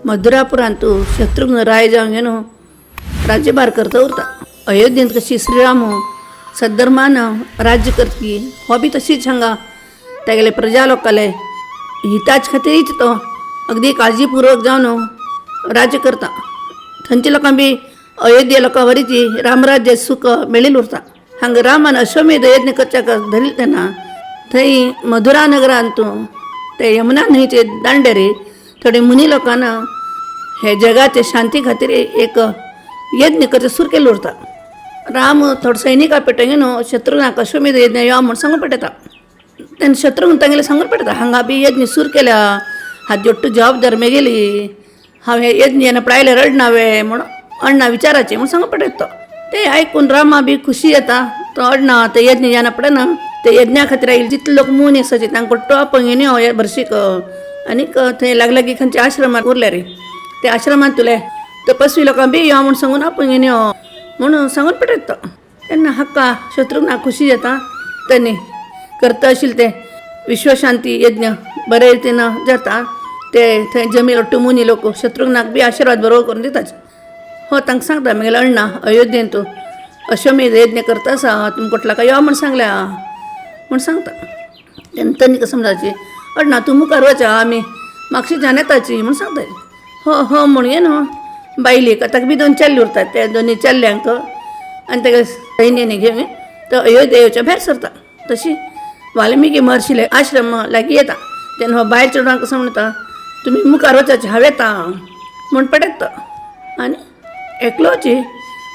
मधुरापुरांतु शत्रुघ्न राय जावन घेवन राज्यभार करता उरता. अयोध्येंत कशी श्रीराम सद्धर्मान राज्य करती हो बी तशीच हांगा तेगेले प्रजा लोकाले हिताच खातीरच तो अगदी काळजीपूर्वक जावन राज्य करता. थंयच्या लोकांक बी अयोध्ये लोकां वरीच रामराज्य सुख मेळिल्लें उरता. हांगा रामान अश्वमेध यज्ञ करच्याक धरिल्लें तेन्ना थंय मधुरा नगरांत ते यमुना न्हंयचे दांडेर थोडे मुनी लोकांना हे जगाचे शांती खातीर एक यज्ञ करचें सुरू केल्लो उरता. राम थोडे सैनिकां पेटोवन न्हू शत्रुघ्नाक अश्वमेध यज्ञ यो म्हूण सांगून पडटा. तेन्ना शत्रुघ्न तांगेलें सांगून पडटा हांगा बी यज्ञ सुरू केल्या हाजी ഒट्टू जबाबदार मेगेली हांव हे यज्ञ येना पळयले रडना वे म्हूण अण्णा विचाराचें म्हूण सांगून पडटा. तो ते आयकून रामा बी खुशी जाता. तो अण्णा ते यज्ञ येना पडना ते यज्ञा खातीर आयिल्ले जितले लोक मून आसाचे तांकां तो आपंगेनी हो भरशीक आनीक थंय लागलागी खंयच्या आश्रमात उरले रे ते आश्रमांत तुले तपस्वी लोकां बी यो म्हूण सांगून आपंगेनी हो म्हणून सांगून पडटा. तो तेन्ना हाका शत्रुघ्नाक खुशी जाता. तेणी करता आशिल्लें तें विश्वशांती यज्ञ बरे रितीन जाता. ते थंय जमील ഒट्टू मुनी लोक शत्रुघ्नाक बी आशिर्वाद बरोबर करून दितात. हो तांकां सांगता म्हगेलो अण्णा अयोध्येंत अश्वमेध यज्ञ करता आसा तुमकां कोटलाका यो म्हूण सांगल्या म्हूण सांगता. तेन्ना तांणी कसं समजाची अण्णा तूं मुखार वचा आमी मागशीच्यान येताची म्हूण सांगता. हो हो म्हूण न्हू बायलेक ताका बी दोन चेडे उरतात त्या दोनी चेडल्यांक आनी तागे सैन्यानी घेवन तो अयोध्या येवच्या भायर सरता. तशी वाल्मिकी महर्षीले आश्रम लागीं येता. तेन्ना हो बायल चेडवांक कसो म्हणटा तुमी मुखार वचाचे हांव येता म्हूण पडटा. तो आनी एकलोची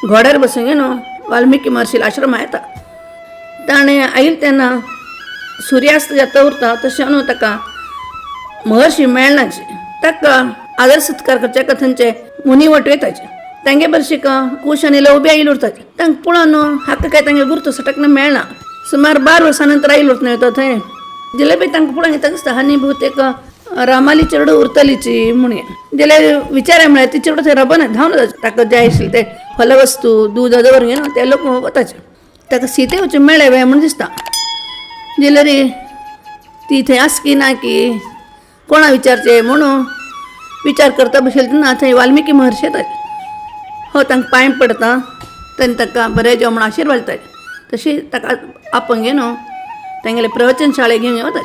घोड्यार बसून न्हू वाल्मिकी महर्षीले आश्रमा येता. ताणें आयिल्लें तेन्ना सुर्यास्त जाता उरता तशें न्हू ताका महर्षी मेळनाची. ताका आदर सत्कार करच्या थंयचे मुनी वट वयताचे तांगे बरशीक कुश आनी लव बी आयिल्ले उरताचे. तांकां पळोवन हाका काय तांगे गुर्त सटकन मेळना. सुमार 12 वर्सां नंतर आयिल्लो उरता न्हय तो थंय जिलेबी तांकां पळोवन येता दिसता आनी बहुतेक रामाली चेडू उरतलीची म्हणून जाल्यार विचार म्हळ्यार ती चेडू थंय राबना धांवन वता. ताका जाय आशिल्लें ते फलवस्तू दूद दवरून घेवन ते लोक वताचे. ताका सीते वचून मेळ्ळें वे म्हूण दिसता. जाल्यार ती थंय आसा की ना की कोणा विचारचें म्हणून विचार करता बशिल्ले तेन्ना थंय वाल्मिकी महर्षी येतात. हो तांकां पांय पडता तेन्ना ताका बरें जेव म्हूण आशिर्वाद दितात. तशी ताका आपोवन न्हू तांगेले प्रवचन शाळे घेवन वतात.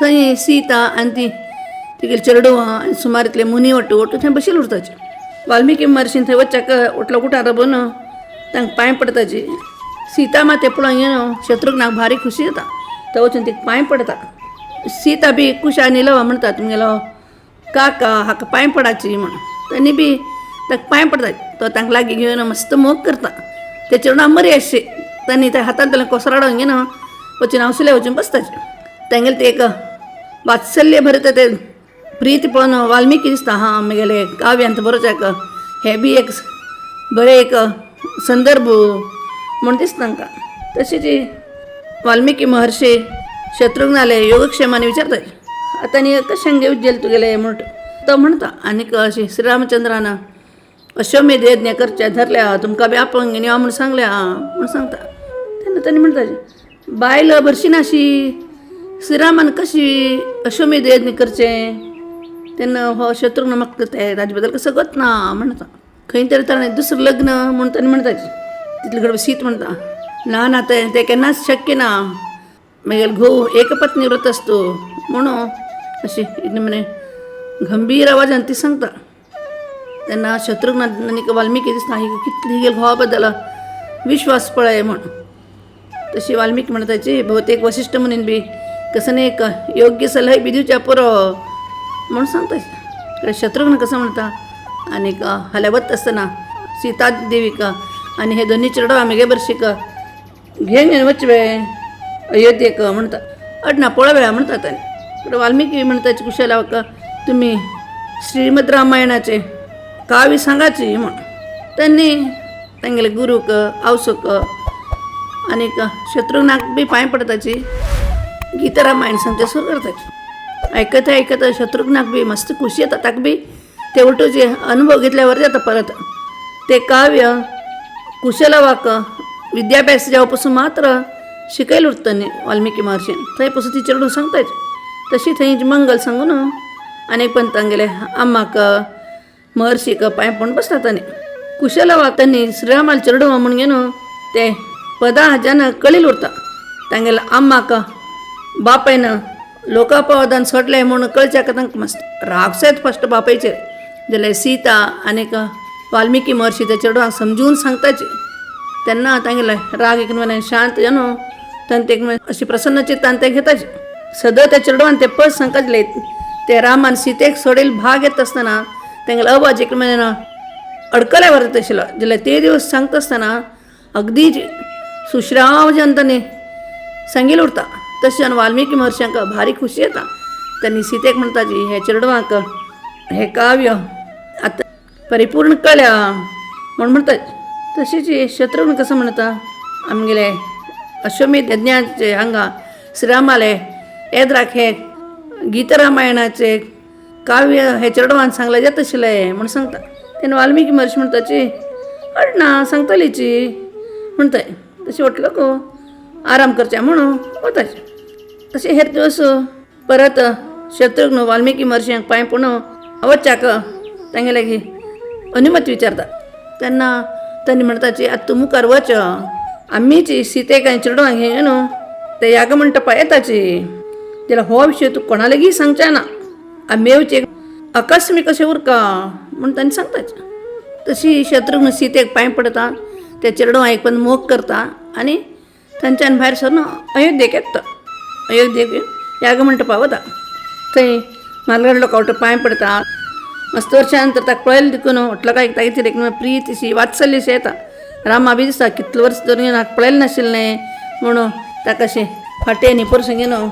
थंय सीता आनी ती तिगेली चेडवां आनी सुमार इतले मुनी वट्टू वट्टू थंय बशिल्ले उरताचे. वाल्मिकी महर्षीन थंय वच्चाक उठलो कुटार राबोवन तांकां पांय पडताची. सीता मात पळोवन न्हू शत्रुघ्नाक भारी खुशी जाता. तो वचून तिका पांय पडता. सीता बी कुशा आनी लवा म्हणटा तुमगेलो काका हाका पांय पडाची म्हूण तांणी बी ताका पांय पडटा. तो तांकां लागीं घेवन मस्त मोग करता. ते चेडवां बरी आसची तांणी त्या हातांतल्यान कोसराडोवन घेवन वचून हांसुले वचून बसताचे. तांगेलें ते एक वात्सल्य भरता ते प्रीती पळोवन वाल्मिकी दिसता हां म्हगेले काव्यांत बरोवच्याक हे बी एक बरें एक संदर्भ म्हूण दिसता तांकां. तशीच वाल्मिकी महर्षी शत्रुघ्नाले योगक्षेमाने विचारता आतां आनी कशें घेवजेल तुगेलें म्हूण तो म्हणटा आनीक अशी श्रीरामचंद्रान अश्वमेध यज्ञ करचे धरल्या तुमकां बी आपोवन यो म्हूण सांगल्या म्हूण सांगता. तेन्ना तांणी म्हणटा बायल भरशी नाशी श्रीरामान कशी अश्वमेध यज्ञ करचें. तेन्ना हो शत्रुघ्न म्हाका ते ताजे बद्दल कसो गत ना म्हणटा. खंय तरी ताणें दुसरें लग्न म्हूण ताणें म्हणटा. तितले घडये सीत म्हणटा ना ना तें तें केन्नाच शक्य ना मागीर घोव एकपत्नी व्रत असतो म्हणून अशी म्हणजे गंभीर आवाजान ती सांगता. तेन्ना शत्रुघ्न आनी वाल्मिकी दिसता ही कितली हिगेल घोवा बद्दल विश्वास पळय म्हूण. तशी वाल्मिकी म्हणटाची बहुतेक वशिष्ठ मुनीन बी कसं एक योग्य सल्ला बी दिवच्या पुरो म्हूण सांगता. शत्रुघ्न कसं म्हणटा आनीक हाल्या वत आसतना सीता देवीक आनी हे दोनी चेडवां म्हगे बरशीक घेवन वच वे अयोध्येक म्हणटा. अडना पळोवया म्हणटा ताणें. वाल्मिकी म्हणटा कुशलाक तुमी श्रीमद रामायणाचे काव्य सांगाची म्हूण. त्यांनी तांगेले गुरूक आवसूक आनीक शत्रुघ्नाक बी पांय पडताची गीता रामायण सांगचें सुरू करताची. ऐकता ऐकता शत्रुघ्नाक बी मस्त खुशी येता. ताका बी ते उलटूचे अनुभव घेतल्यावर जाता परत ते काव्य कुशलवाक विद्याभ्यास जावपासून मात्र शिकयलें उरता न्ही वाल्मिकी महर्षीन. थंय पसून ती चेडूं सांगताच. तशी थंय मंगल सांगून आनी पण तांगेले अम्माक महर्षीक पांय पडून बसता. तांणी कुशलवा तांणी श्रीरामाला चेडवा म्हणून घेवन ते पदा जन कळील उरता. तांगेले अम्माक बापायन लोकापवादान सोडले म्हणून कळच्याक तांकां मस्त राग सयत फस्ट बापायचेर. जाल्यार सीता आनीक वाल्मिकी महर्षी त्या चेडवांक समजून सांगताची तेन्ना तांगेले राग एक शांत जावन तांकां एक अशी प्रसन्न चित्तान ते घेताचे. सदां त्या चेडवान ते पद सांगताले. ते रामान सीतेक सोडील भाग येत आसतना तांगेलो आवाज एक अडकल्या वरत आशिल्लो. जाल्यार ते दिवस सांगता आसतना अगदी सुश्राव जनतांनी सांगील उरता. तशें वाल्मिकी महर्षांक भारी खुशी येता. त्यांनी सीतेक म्हणटाची हे चेडवांक हे काव्य आतां परिपूर्ण कळ्या म्हूण म्हणटात. तशेंच शत्रुघ्न कसं म्हणटा आमगेले अश्वमेध यज्ञाचे हांगा श्रीरामाले येद्राक हे गीतरामायणाचे काव्य हे चेडवान सांगलें जाता आशिल्लें म्हूण सांगता. तेन्ना वाल्मिकी महर्षी म्हणटाची अडना सांगतलीची म्हणटाय. तशें म्हटलो आराम करचें म्हणून वताचे. तशें हेर दिवस परत शत्रुघ्न वाल्मिकी महर्षांक पांय पडून वच्चाक तांगे लागीं अनुमती विचारता. तेन्ना तांणी म्हणटाची आतां तूं मुखार वच, आमीच सीतेक आनी चेडवांक घेवन न्हू ते यागमंटपा येताची. जाल्यार हो विशय तूं कोणा लागीं सांगचे ना, आमी येवचे आकस्मीक अशें उरका म्हूण तांणी सांगताचे. तशी शत्रुघ्न सीतेक पांय पडता, ते चेडवां एक पण मोग करता आनी थंयच्यान भायर सरून अयोध्येक येता. अयोध्येक यागमंटपा वता. थंय म्हालगड लोकां वटेन पांय पडता. मस्त वर्षां नंतर ताका पळयलें देखून म्हटलं काय तागेली एक प्रीत अशी वात्सल्य अशें येता. रामा बी दिसता कितले वर्स धरून हाका पळयलें नाशिल्लें म्हणून ताका अशें फाटी आनी परसून घेवन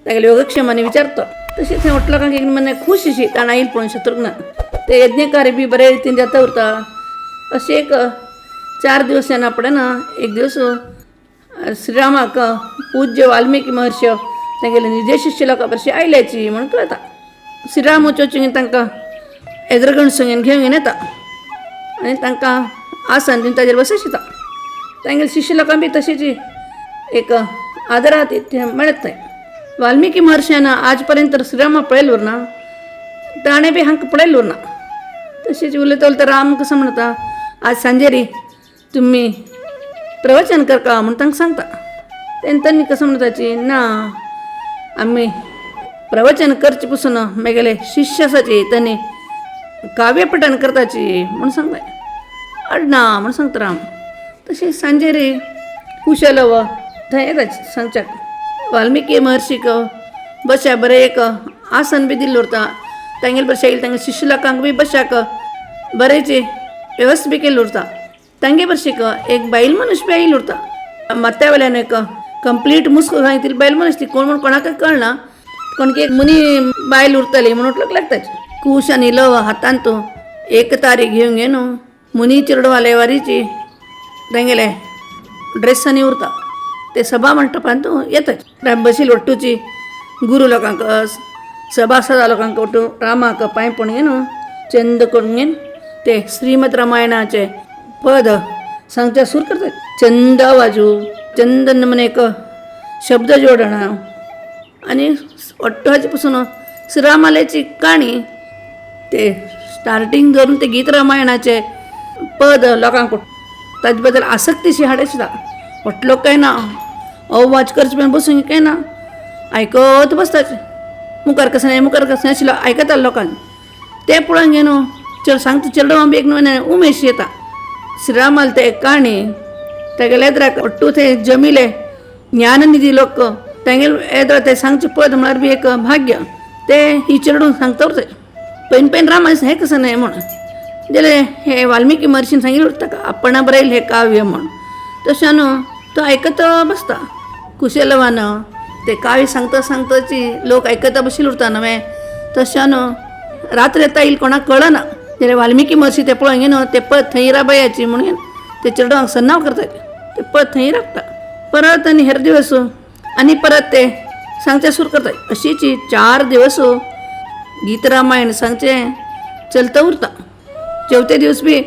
तागेले योगक्षेमानी विचारता. तशें थंय म्हटलं एक मने खूश अशी ताणें आयली पळोवन शत्रुघ्न ते यज्ञकार्य बी बरे रितीन जाता उरता. अशें एक 4 दिवस येना पडना एक दिवस श्रीरामाक पूज्य वाल्मिकी महर्षी तांगेले निजे शिष्य लोकां भशेन आयल्याची म्हणून कळता. श्रीराम वचून तांकां एद्रगण संगेन घेवन येता आनी तांकां आसन दिवन ताजेर बसयता. तांगेले शिष्य लोकां बी तशेंच एक आदरात मेळत थंय. वाल्मिकी महर्षान आज पर्यंत श्रीरामा पळयलो ना, ताणें बी हांकां पळयलो ना. तशेंच उलयता उलयता राम कसो म्हणटा आज सांजेरी तुमी प्रवचन करका म्हूण तांकां सांगता. तेन्ना तांणी कसं म्हणटाची ना आमी प्रवचन करचे पसून मेगेले शिष्य आसाची तांणी काव्यपठण करताची म्हूण सांगता. अडना म्हूण सांगता राम. तशें सांजेरी कुशलव थंय येता सांगच्याक वाल्मिकी महर्षीक बशा बरें एक आसन बी दिल्लें उरता. तांगेले बशे येयले तांगे शिष्य लोकांक बी बशाक बरेंच वेवस्था बी केल्ली उरता. तांगे बशेक एक बायल मनीस बी आयिल्ली उरता. माथ्या वयल्यान एक कंप्लीट मुस्क घातिल्ली बायल मनीस ती कोण म्हूण कोणाकय कळना, कोण की एक मुनी बायल उरतली म्हणून लोक लागताची. कुश आनी लव हातांत एक तारी घेवन घेवन मुनी चेडवाले वारीची तांगेले ड्रेसांनी उरता. ते सभा मंटपांत येतात. बशील ಒಟ್ಟುಚಿ गुरु लोकांक सभासदा लोकांक ಒಟ್ಟು रामाक पांय पडून घेवन चंद करून घेवन ते श्रीमद रामायणाचे पद सांगचे सूर करतात. चंद वाजू चंदन म्हण एक शब्द जोडण आनी ಒಟ್ಟು हाचे पसून श्रीरामाल्याची काणी ते स्टार्टींग धरून ते गीत रामायणाचे पद लोकांक ताजे बद्दल आसक्तीशी हाडत म्हटलो काय ना अवाज करचे पण बसून काय ना आयकत बसताचे. मुखार कसं नाही मुखार कसं नाही आशिल्लो आयकता लोकांक ते पळोवन घेवन चेड सांगता चेडवां बी एक न्हय उमेश येता. श्रीरामाल ते काणी तेगेले एद्राक ಒಟ್ಟು ते जमिले ज्ञाननिधी लोक तेंगेले एद्रा ते सांगचे पद म्हळ्यार बी एक भाग्य ते ही चेडूं सांगता उरता. पयन पयन राम हें कसं नाही म्हण जाल्यार हे वाल्मिकी महर्षीन सांगिल्लें उरता आपण बरयलें हें काव्य म्हण तशें न्हू तो आयकत बसता. कुशलवान ते काव्य सांगता सांगताची लोक आयकता बशिल्ले उरता न्हय तशें न्हू रात्र येता येईल कोणाक कळना. जाल्यार वाल्मिकी महर्षी ते पळोवन घेवन ते पद थंय राबयाची म्हणून ते चेडवांक सन्नाव करतात. ते पद थंय राखता. परत आनी हेर दिवस आनी परत ते सांगचे सूर करतात. अशीच 4 दिवस गीतरामायण सांगचें चलता उरता. चवथे दिवस बी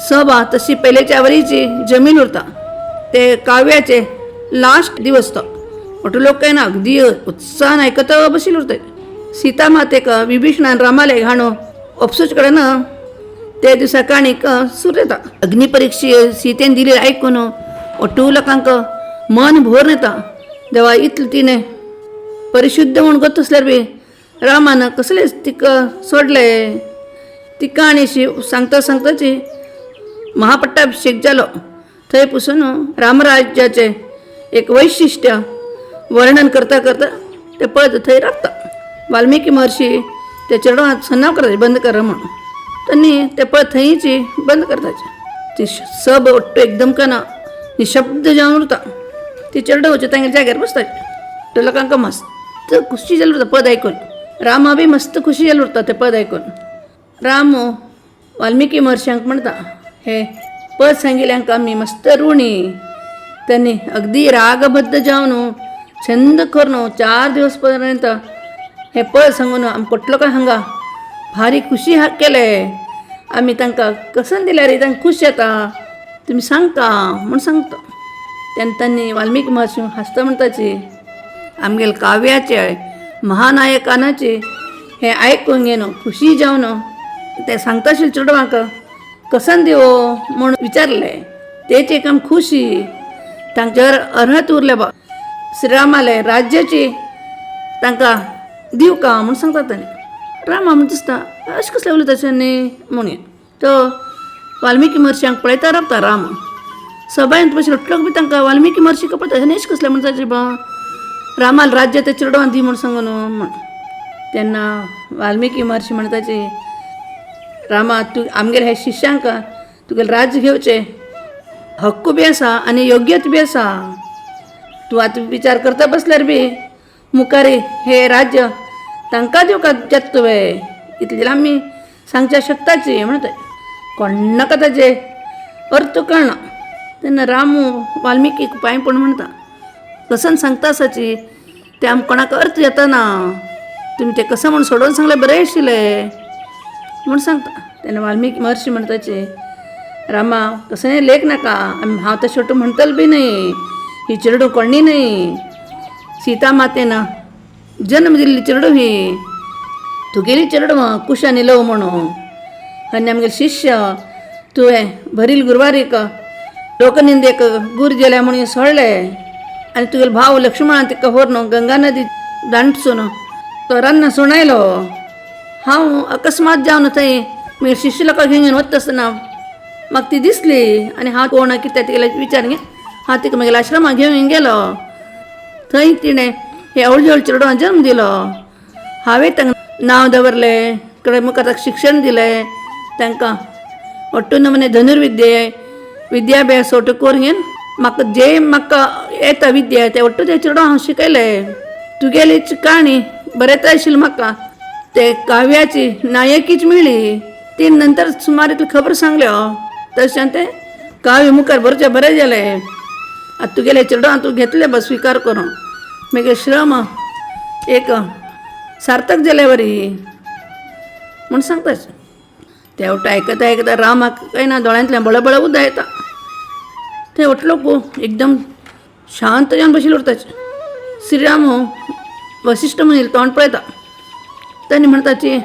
सभा तशी पयलेच्या वरीची जमीन उरता. ते काव्याचे लास्ट दिवस तो ಒಟ್ಟು लोक काय ना अगदी उत्साहान आयकत बशिल्ले उरतात. सीता मातेक विभीषणान रामाले घाणो ओपसूच कडेन ते दिसा काणीक सुरू येता. अग्निपरीक्षे सीतेन दिली ऐकून ಒಟ್ಟು लोकांक मन भरून येता. देवा इतलें तिणें परिशुद्ध म्हूण गोत आसल्यार बी रामान कसलेच तिका सोडलें. ती काणी अशी सांगता सांगताची महापट्टाभिषेक जालो. थंय पसून रामराज्याचें एक वैशिश्ट्य वर्णन करता करता तें पद थंय रावता. वाल्मिकी महर्षी त्या चेडवाक सन्नाव करता बंद कर म्हूण, तांणी तें पद थंयच बंद करताचें. ती सब ಒಟ್ಟು एकदम कना निशब्द जावन उरता. ती चेडवां तांगेल्या जाग्यार बसताचे. ते लोकांक मस्त खुशी जाली उरता पद आयकून. रामा बी मस्त खुशी जाली उरता तें पद आयकून. राम वाल्मिकी महर्षांक म्हणटा, हे पद सांगिल्ल्यांक आमी मस्त ऋणी. त्यांनी अगदी रागबद्ध जावन छंद करून 4 दिवस पर्यंत हे पद सांगून आम कोटलो काय हांगा भारी खुशी केले. आमी तांकां कसन दिल्यार तांकां खुश जाता तुमी सांगता म्हूण सांगता. तेन्ना तांणी वाल्मिकी महर्षी हांसता म्हणटाची, आमगेले काव्याचे महानायकानाचे हें आयकून घेवन खुशी जावन ते सांगता आशिल्ले चेडवांक कसन दिवो म्हूण विचारलें. तेच एक आम खुशी तांच्यावर अर्हत उरले बा श्रीरामाले राज्याची तांकां दिवं का म्हूण सांगता ताणें. रामा म्हण दिसता अशें कसलें उलयता अशें न्ही म्हणून तो वाल्मिकी महर्षांक पळयता रावता राम. सबायंत बशिल्लो लोक बी तांकां वाल्मिकी महर्षी पळयता हें अशें कसलें म्हणटाचे बा रामाल राज्य ते चेडवान दी म्हूण सांगून म्हण. तेन्ना वाल्मिकी महर्षी म्हणटाचे, रामा तूं आमगेले हे शिष्यांक तुगेलें राज्य घेवचें हक्क बी आसा आनी योग्यत बी आसा. तूं आतां विचार करता बसल्यार बी मुखार हे राज्य तांकां दिवपाक जाता तुवें, इतलें आमी सांगच्या शकताची म्हणटा. कोण्णाका ताजे अर्थ कळना. तेन्ना रामू वाल्मिकीक पांय पडून म्हणटा, कसन सांगता आसाची तें आमकां कोणाक अर्थ येता ना, तुमी तें कसं म्हूण सोडोवन सांगलें बरें आशिल्लें म्हूण सांगता. तेन्ना वाल्मिकी महर्षी म्हणटाचे, रामा कसलें लेख नाका, आमी हांव तें शेवटू म्हणटलें बी न्हय, ही चेडूं कोण्णी न्हय, सीता मातेन जन्म दिल्ली चेडूं ही, तुगेली चेडवां कुश आनी लव म्हणून, आनी आमगेले शिष्य तुवें भरील गुरवारीक लोकनिंदेक गुर जेल्या म्हणून सोडलें आनी तुगेलो भाव लक्ष्मणान तिका व्हरून गंगा नदी दांडसून तो रान्ना सोणायलो. हांव अकस्मात जावन थंय मागीर शिष्य लोकांक घेवन वता आसतना म्हाका ती दिसली आनी हांव कोण कितें तिगेलें विचार घेवन हांव तिका मागीर आश्रमाक घेवन गेलो. थंय तिणें हे हळू हळू चेडवान जन्म दिलो. हांवें तांकां नांव दवरलें, कडे मुखार ताका शिक्षण दिलें, तांकां ಒಟ್ಟು ನಮೂನೆ ಧನುರ್ವಿದ್ಯೆ विद्याभ्यास ಒಟ್ಟು करून घेवन म्हाका जे म्हाका येता विद्या ते ಒಟ್ಟು ते चेडवां हांव शिकयलें. तुगेलीच काणी बरयता आशिल्ली म्हाका ते काव्याची नायकीच मेळ्ळी. ती नंतर सुमार इतली खबर सांगल्यो तशें तें काव्य मुखार बरोवचें बरें जालें. आतां तुगेलें चेडवां तूं घेतलें बस स्विकार करून मागीर श्रम एक सार्थक जाले वरी म्हूण सांगता. ते वटा आयकता आयकता रामाक काय ना दोळ्यांतल्यान बळबळ उदक येता. ते वटलो एकदम शांत जावन बशिल्ले उरताचे. श्रीराम वशिश्ठ मुनील तोंड पळयता. तांणी म्हणटाची,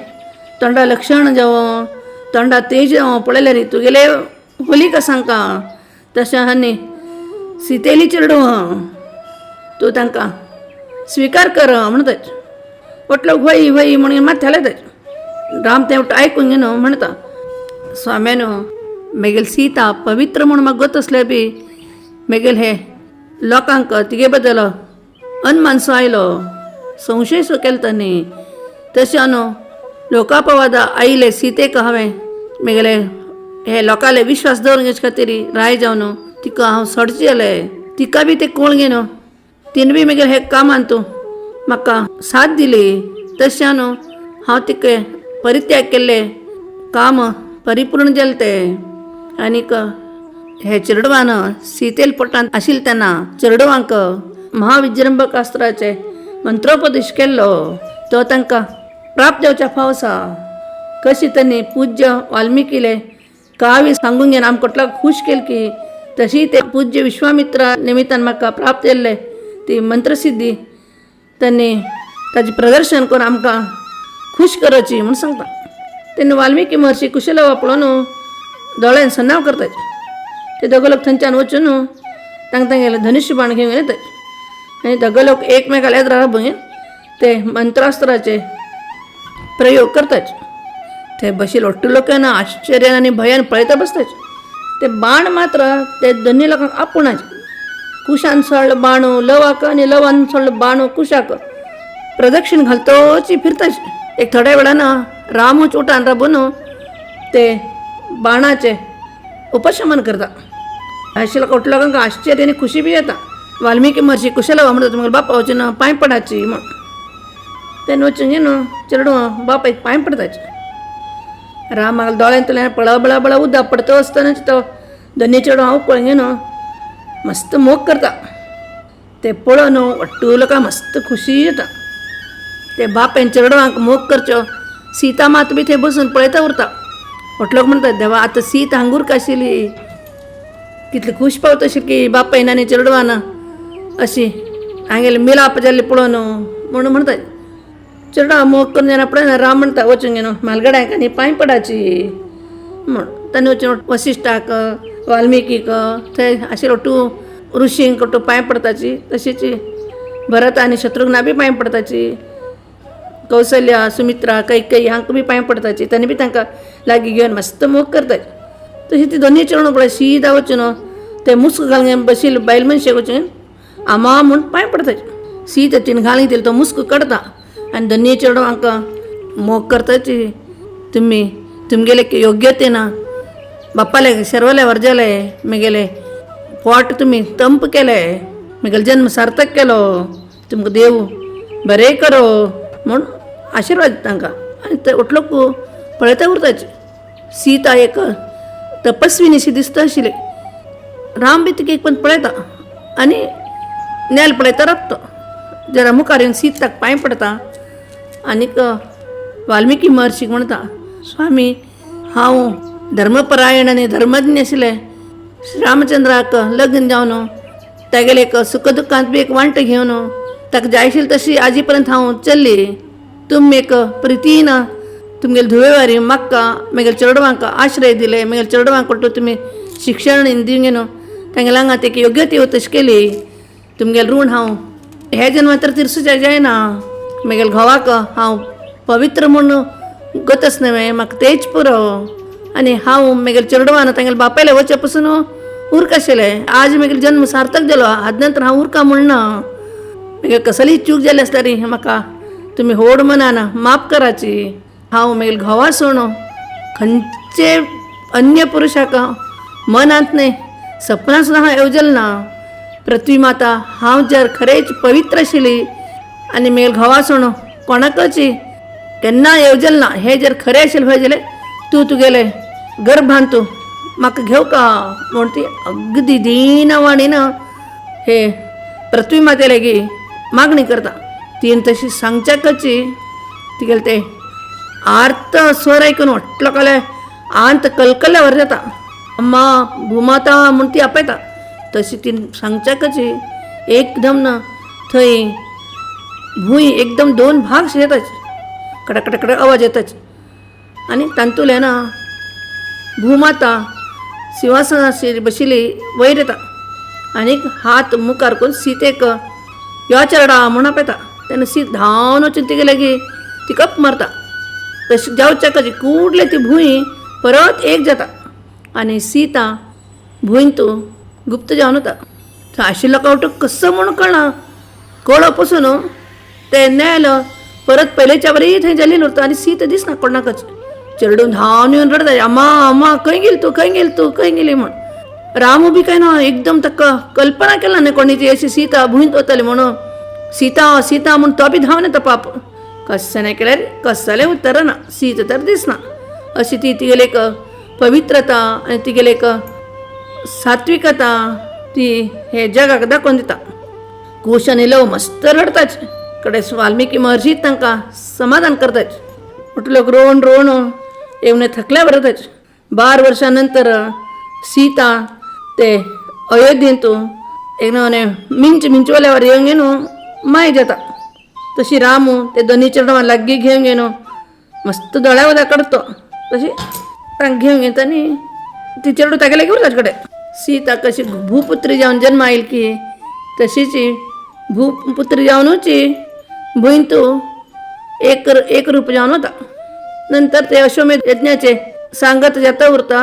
तोंडा लक्षण जावं तोंडा तेज जावं पळयल्यार तुगेले होलिका सांगता तशें आनी सीतेली चेडूं तूं तांकां स्विकार कर म्हणटा. वटलो व्हय व्हय म्हणून माथ्याला ताजें. राम तें आयकून घेवन म्हणटा, स्वाम्यानो मेगेल सीता पवित्र म्हूण म्हाका गोत आसल्यार बी मेगेल हे लोकांक तिगे बद्दल अनमानसो आयलो, संशय सो केलो तांणी. तशें न्हू लोकापवादा आयिल्ले सीतेक हांवें मेगेले हे लोकांले विश्वास दवरून घेवचे खातीर राय जावन तिका हांव सोडचें जालें. तिका बी तें कोळ घेवन तिणें बी मेगेले हे कामान तूं म्हाका साथ दिली. तशें न्हू हांव तिका परित्याग केल्लें काम परिपूर्ण जालें तें. आनीक हे चेडवान सीतेल पोटांत आशिल्लें तेन्ना चेडवांक महाविजृंभकास्त्राचे मंत्रोपदेश केल्लो तो तांकां प्राप्त जावच्या फाव आसा. कशी तांणी पूज्य वाल्मिकीले काव्य सांगून घेवन आमकां कोटलाक खूश केल की तशी ते पूज्य विश्वामित्रा निमित्तान म्हाका प्राप्त जाल्ले ती मंत्रसिद्धी तांणी ताजें प्रदर्शन करून आमकां खूश करची म्हूण सांगता. तेन्ना वाल्मिकी महर्षी कुशलवा पळोवन दोळ्यान सन्नाव करतात. ते दोगो लोक थंयच्यान वचून तांकां तांगेले धनुष्य बाण घेवन येतात आनी दोगो लोक एकमेकाल्या एदरा भंय ते मंत्रास्त्राचे प्रयोग करतात. ते बशील ஒட்டு लोकांना आश्चर्यान आनी भयान पळयता बसतात. ते बाण मात्र ते दोन्ही लोकांक आपुणाचे. कुशान सोडलो बाणू लवाक आनी लवान सोडलो बाणू कुशाक प्रदक्षिण घालतोची फिरताच. एक थोड्या वेळान रामूच उठान राबून ते बाणाचे उपशमन करता. अशे लोक उठलो लोकांक आश्चर्य आनी खुशी बी येता. वाल्मिकी महर्षी कुशलवा म्हणटा तुमगेले बापा वचून पांय पडाची म्हण. तेन्ना वचून न्हू चेडूं बापायक पांय पडताचे. रामाक दोळ्यांतल्यान बळा बळा बळा उदक पडता आसतनाच तो दोनी चेडूं हांव पळय न्हू मस्त मोग करता. ते पळोवन वट्टू लोकांक मस्त खुशी येता. ते बापायन चेडवांक मोग करच्यो सीता मात बी थंय बसून पळयता उरता. वट लोक म्हणटा देवा आतां सीता हांगूर आशिल्ली कितली खूश पावता अशी की बापायन आनी चेडवान अशी हांगेले मिलाप जाल्ले पळोवन म्हणून म्हणटा. चेडवां मोग करून जेन्ना पळयना राम म्हणटा वचून न्हू म्हालगड्यांक आनी पांय पडाची म्हण. तांणी वचून वशिश्ठाक वाल्मिकीक थंय आशिल्लो ಒಟ್ಟು ऋषींक ಒಟ್ಟು पांय पडताची. तशीच भरत आनी शत्रुघ्ना बी पांय पडताची. कौसल्या सुमित्रा कैकेयी हांकां बी पांय पडताची. तांणी बी तांकां लागीं घेवन मस्त मोग करतात. तशी ती दोनूय चेडवां पळय सीधा वचून ते मुस्क घालून बशिल्ले बायल मनशेक वचून आमा म्हूण पांय पडताची. सीता तिणें घालून दिलो तो मुस्क काडटा आनी दोनूय चेडवांक मोग करताची. तुमी तुमगेले योग्यतेन बाप्पाले शर्वले वर्जले मेगेले पोट तुमी तंप केले मेगेलो जन्म सार्थक केलो तुमकां देव बरें करो म्हूण आशिर्वाद दिता तांकां. आनी ते उठलोक पळयता उरताची. सीता एक तपस्विनी शी दिसता आशिल्ली. राम बी तिका एक पण पळयता आनी नेल पळयता राबता. जरा मुखार येवन सीताक पांय पडता आनीक वाल्मिकी महर्षीक म्हणटा स्वामी हांव धर्मपरायण आनी धर्मज्ञ आशिल्ले श्रीरामचंद्राक लग्न जावन तागेले एक सुख दुख्खांत बी एक वांटो घेवन ताका जाय आशिल्ली तशी आजी पर्यंत हांव चल्ली. तुमी एक प्रितीन तुमगेले धुवेवारी म्हाका मागीर चेडवांक आश्रय दिले मागीर चेडवांक तुमी शिक्षण दिवन न्हू तांगेल्या आंगांत एक योग्यते तशी केली. तुमगेलें ऋण हांव हे जन्मांत तर तिरसूच्या जायना. मागीर घोवाक हांव पवित्र म्हूण गतच न्हय म्हाका तेच पुरो. आनी हांव मागीर चेडवान तांगेले बापायले वचे पसून उरका आशिल्लें. आज मागीर जन्म सार्थक जालो आज नंतर हांव उरका म्हणना. मागीर कसलीय चूक जाली आसल्यार म्हाका तुमी होड मनान माफ कराची. हांव मागीर घोवा सोण खंयचे अन्य पुरुशाक मनांत न्हय सपनां सुद्दां हांव येवजल ना. पृथ्वी माता हांव जर खरेंच पवित्र आशिल्ली आनी मागीर घोवा सोण कोणाकच केन्ना येवजल ना हें जर खरें आशिल्लें पळय जाल्यार तूं तुगेले गर्भान तूं म्हाका घेवका म्हूण ती अगदी दीनवाणीन हे पृथ्वी माते लागीं मागणी करता. तीन तशी सांगच्याकची तिगेले ते आर्त स्वर आयकून व्हडलो लोकांले आंत कलकल्यावर जाता. अम्मा भूमाता म्हूण ती आपयता. तशी ती सांगच्याकची एकदम ना थंय भूंय एकदम दोन भाग येताच कडक कडक आवाज येताच आनी तातूंतल्यान ना भूमाता सिंहासनाचेर बशिल्ली वयर येता आनीक हात मुखार करून सीतेक यो चेरडा म्हूण आपयता. तेन्ना सीत धांवन वचून तिगे लागीं ती कप मारता. तशी जावच्याक कुडले ती भूंय परत एक जाता आनी सीता भूंय तूं गुप्त जावन वता. थंय आशिल्लो लोकां कसो म्हूण कळना कळो पसून ते नेल परत पयलेच्या वरी थंय जाल्ली उरता आनी सीत दिसना कोणाकच. चेडून धांवन येवन रडता अम्मा अम्मा खंय गेली तूं खंय गेली तूं खंय गेली म्हूण. रामू बी काय ना एकदम ताका कल्पना केला न्हय कोणी ती अशी सीता भूंयत वतली म्हणून. सीता सीता म्हूण तो बी धांवन येता पाप. कशें नाही केल्यार कसलें उत्तर ना सीत तर दिसना. अशी ती तिगेली एक पवित्रता आनी तिगेली एक सात्विकता ती हे जगाक दाखोवन दिता. कुश आनी लव मस्त रडताच. कडे वाल्मिकी महर्षी तांकां समाधान करताच. लोक रोवण रोवण येवन थकल्या बरताच. 12 वर्षां नंतर सीता ते अयोध्येंत एक मिंच मिंचवल्यावर येवन माय जाता. तशी रामू ते दोन्ही चेडवां लागीं घेवन घेवन मस्त दोळ्या वदा काडतो तशी तांकां घेवन घेता न्ही ती चेडूं तागेले घेवन ताजे कडेन. सीता कशी भूपुत्री जावन जन्म आयल की तशीच भूपुत्री जावनूच भूंय तूं एक एक रूप जावन वता. नंतर ते अश्वमेध यज्ञाचे सांगत जाता उरता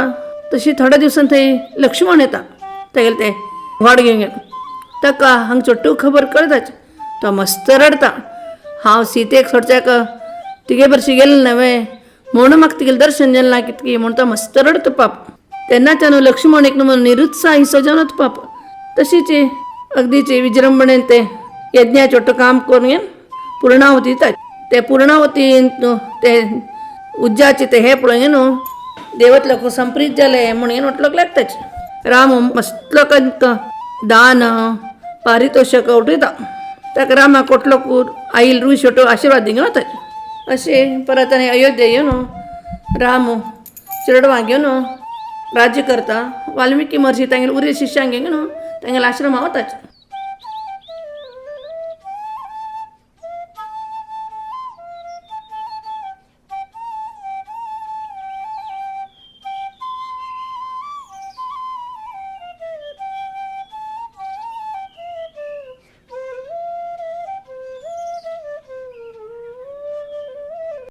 तशी थोड्या दिवसान थंय लक्ष्मण येता तेगेले ते व्हाड घेवन घेवन. ताका हांगचो चोट्टू खबर कळटाच, तो मस्त रडटा, हांव सीतेक सोडच्याक तिगे बरशी गेलें नव्हे म्हणून म्हाका तिगेलें दर्शन जालें ना कितकी म्हूण तो मस्त रडटा पाप. तेन्नाच्यान लक्ष्मण एक नमूनो निरुत्साही सो जावन वता पाप. तशीच अगदीच विजृंभणेन ते यज्ञाचें ഒಟ್ಟು काम करून घेवन पूर्णावती दितात. ते पूर्णावतीन ते उज्जाचे ते हे पळोवन न्हू देवत लोक संप्रीत जाले म्हणून लोक लागताच. राम मस्त लोकांक दान पारितोषक उठयता. ताका रामाक कोटलो आईल रूश ओटो आशिर्वाद घेवन वतात. अशें परत आनी अयोध्या येवन राम चेडवां घेवन राज्य करता. वाल्मिकी महर्षी तांगेले उरे शिष्यांक घेवन तांगेल्या आश्रमा वतात.